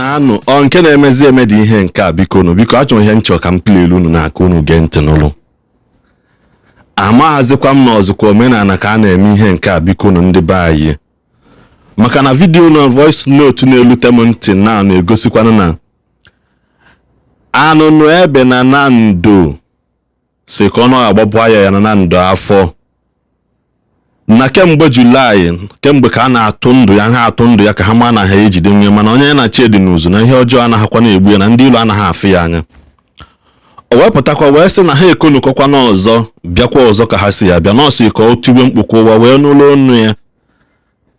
Na-anụ ọ nke na-emezi eme dị ihe nke a. Biko nụ, biko, achọrọ ihe nchọ ka m plelu unu na-aka unu gee ntị n'ụlọ. Amaghazikwa m na ọzụkwa omenala ka a na-eme ihe nke a. Biko nụ, ndị be anyị, maka na video na voice note na-elute m ntị na na-egosikwanụ na anụnụ ebe na Nando si ka ọ nọ agbapụ anya ya na Nando afọ na kemgbe July, kemgbe ka a na-atụ ndụ ya, ha atụ ndụ ya ka ha maa na ha ejide nwe. Mana onye ya na chi dị n'ụzụ na ihe ọjọọ anaghịkwa na-egbu ya na ndị ilo anaghị afụ ya anya. O wepụtakwa wee sị na ha ekonukọkwa n'ọzọ, bịakwa ọzọ ka ha si ya bịa nọọsụ ka o tigwe mkpu ka ụwa wee n'ụlọ ọnụ ya,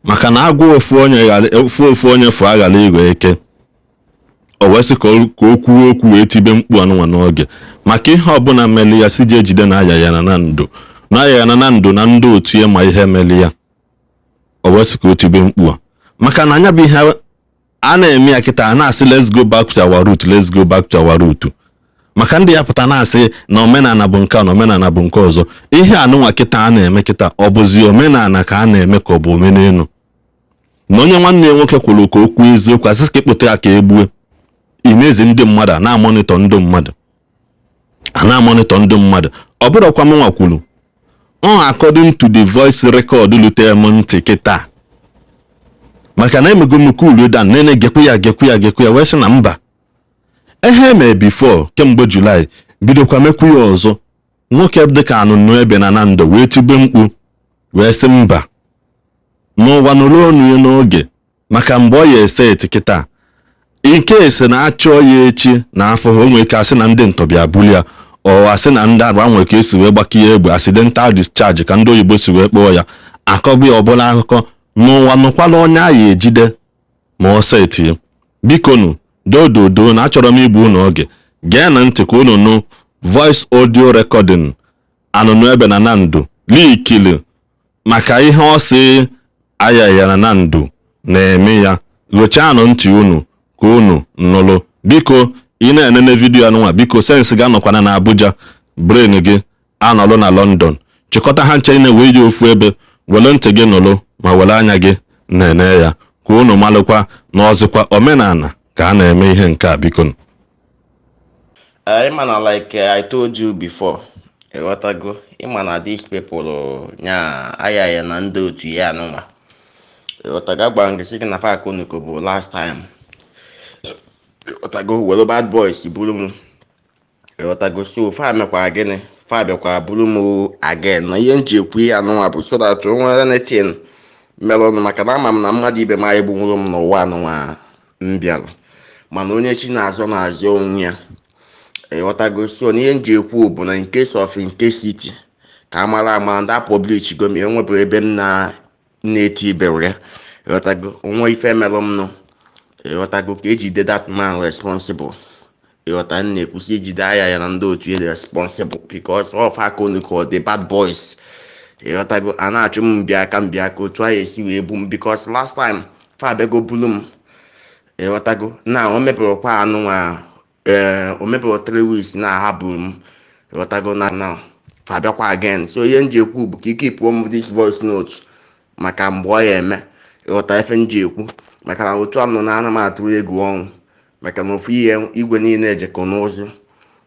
maka na agwọ ofu onye ofu ofu onye fụ aghara igwe eke. O wee sị ka o kwuo okwu wee tibe mkpu anụnwa n'oge maka ihe ọbụla mere ya, si ji ejide na aya ya na Nando na aya ya na Nando na ndị otu ya, ma ihe mere ya. O wee sị ka o tibe mkpu a maka na anya bụ ihe a na-eme ya kịta. A na-asị, "Let's go back to our root, let's go back to our root," maka ndị ya pụta na-asị na omenala bụ nke a na omenala bụ nke ọzọ. Ihe anụnwa kịta a na-eme kịta, ọ bụzi omenala ka a na-eme ka ọ bụ omenelu? Na onye nwanne ya nwoke kwuru ka o kwuo eziokwu, asị ka ịkpụta ya ka e gbue. Ị na-ezi ndị mmadụ, a na-amonitor ndị mmadụ, a na-amonitor ndị mmadụ. Ọ bụrụkwa mụnwa kwuru ọ, according to the voice record lutere m ntị kịta, maka na emego m cool down, nene, gekwu ya, gekwu ya, gekwu ya, wee sị na mba, ehe eme before kemgbe July bidokwa mekwu ya ọzọ. Nwoke dịka anụnụ ebe na Nando wee tigbe mkpu wee sị mba, n'ụwa nụrụ ọnụ ya n'oge, maka mgbe ọ ya ese eti kịta nke esi na achọ ya echi na afọ, o nwere ike asị na ndị ntọbịa buli ya, ọ asị na ndị agba nwere ka esi wee gbakọ egbe, accidental discharge ka ndị oyibo si wee kpọọ ya. Akọbụ ya ọbụla akụkọ n'ụwa nụkwala onye a ya ejide ma ọ setie. Bikonu, dododo na achọrọ m igbu unu oge. Gee na ntị ka unu nụ voice audio recording anụnụ ebe na Nando leakili maka ihe ọ sị aya na Nando na-eme ya. Gochanụ ntị unu ka unu nụrụ. Biko, ị na-enene video anụnwa, biko, sense ga-anọkwana na Abuja, brain gị anọlụ na London. Chịkọta ha nche na-ewe ya ofu ebe, were ntị gị nụrụ ma were anya gị na-ene ya ka unu malụkwa na ọzụkwa omenala ka a na-eme ihe nke a. Biko. Ịma na like I told you before, ịghọtago, ịma na these people nya aya ya na ndị otu ya anụnwa, ịghọtago, agwara m gị sị gị na fa akonuko bụ last time, ịghọtago, were bad boys buru m, ịghọtago. So fa mekwara gịnị? Fa bịakwara buru m again. Na ihe m ji ekwu ihe anụnwa bụ so that o nwere anything mere ọnụ, maka na ama m na mmadụ ibe m egbunwuru m n'ụwa anụnwa m bịara, mana onye chi na-azọ na-azọ onwe ya, ịghọtago. So na ihe m ji ekwu bụ na in case of nke city ka a mara ama ndị publish go m, enwebụrụ ebe m na na-eti ibere ya, ịghọtago, onwe ife mere m nụ, ịghọtago, ka ejide that man responsible. Ịghọta m na-ekwusi ejide aya ya na ndị otu ya responsible because of akonuko the bad boys, ịghọtago. A na-achụ m mbịa aka mbịa aka otu anyị esi wee bu m, because last time fa abịago bulu m, ịghọtago, na o mepụrụkwa anụnwa. Ee, o mepụrụ 3 weeks na ha buru m, ịghọtago, na now fa abịakwa again. So ihe m ji ekwu bụ ka ike pụọ m this voice note maka mgbe ọ ya eme. Ịghọta ife m ji ekwu? Maka na otu anọ na ana m atụrụ egwu ọnwụ, maka na ofu ihe igwe niile ejekọ n'ụzụ,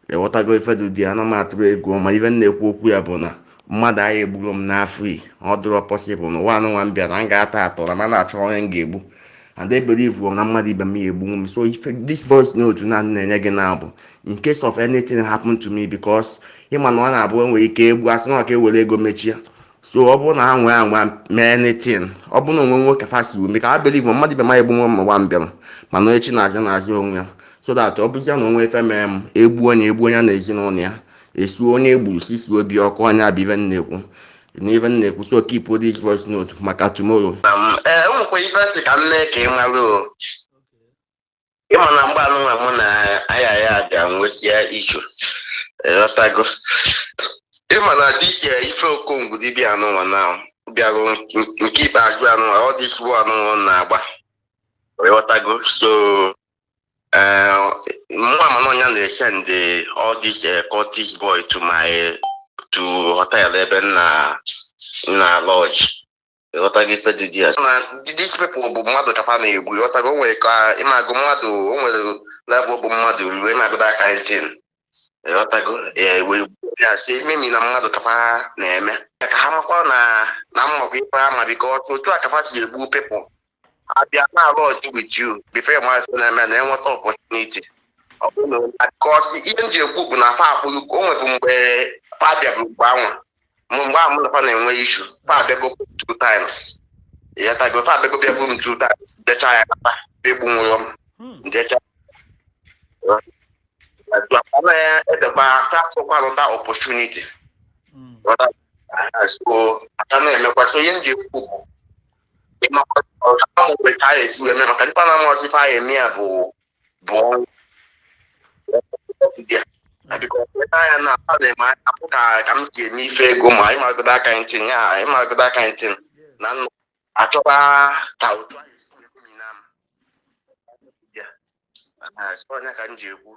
ịghọtago, ife dị ụdị ana m atụrụ egwu ọnwụ. Ma ife m na-ekwu okwu ya bụ na mmadụ agha egburu m n'afọ i ọ dịrọ possible n'ụwa anụnwa m bịa na m ga-ata atọ na m na-achọ onye m ga-egbu, and I believe na mmadụ ibe m ya egbu m. So if this voice note na na-enye gị na bụ in case of anything happen to me, because ịma na ọ na-abụ enwere ike egbu, asị na ọ ka ewere ego mechie. So ọ bụrụ na ha nwee anwa mee anything, ọ bụrụ na onwe nwoke fasi ume ka ha believe mmadụ ibe m egbu nwa m n'ụwa m bịara, mana onye chi na-azụ na-azụ onwe ya, so that ọ bụzie na onwe ife mee m, egbu onye, egbu onye na ezinụlọ ya, esu onye egburu sisi obi ọkụ. Onye abụ ibe m na-ekwu na ibe m na-ekwu. So keep this voice note maka tomorrow. Ee, nwekwa ife sị ka m mee ka ị mara o. Ịma na mgbe anụnwa mụ na aya ya bịa nwesia ichu, ịghọtago, ịma na this ife okongwu dibịa anụnwa na bịarụ nke ikpeazụ anụnwa, ọ dịsiwo anụnwa ọ na-agba, ịghọtago. So mụ ama na ọnya na-esend all this cultist boy to my to hotel ebe m na lodge. Ịghọtago ife dị ya na these people bụ mmadụ ka fa na-egbu. Ịghọtago, o nwere ka ịmagụ mmadụ, o nwere level bụ mmadụ ruo ịmagụ that kind thing. Ịghọtago, ee, wee ya sị ememi na mmadụ ka fa na-eme ka ha makwa na mmakwa ife ha ma, because otu a ka fa si egbu people, abịa na-arụ ọjụ with you before you ife na-eme na enweta opportunity. Ọ bụrụ na because ihe m ji ekwu bụ na fa akpụrụ, o nwebụ mgbe fa bịabụ, mgbe anwa mụ, mgbe ahụ mụ na fa na-enwe issue, fa abịago two times. Ịghọtago, fa abịago bịa buru m two times, decha ya kata bịa egbu nwụrọ m. Njecha na-edekwa fa afụkwa that opportunity. So aka na-emekwa. So ihe m ji ekwu bụ ịmakwa mgbe ka a esi wee mee, maka ndị na-amasị ife a eme ya bụ ọnwụ ya. Because anya na ọ na-eme anya bụ ka m si eme ife ego, ma ịmagodo aka ntị ya, ịmagodo aka ntị na nnụ achọkwa ka otu anyị esi wee mina m ya. So onye ka m ji ekwu.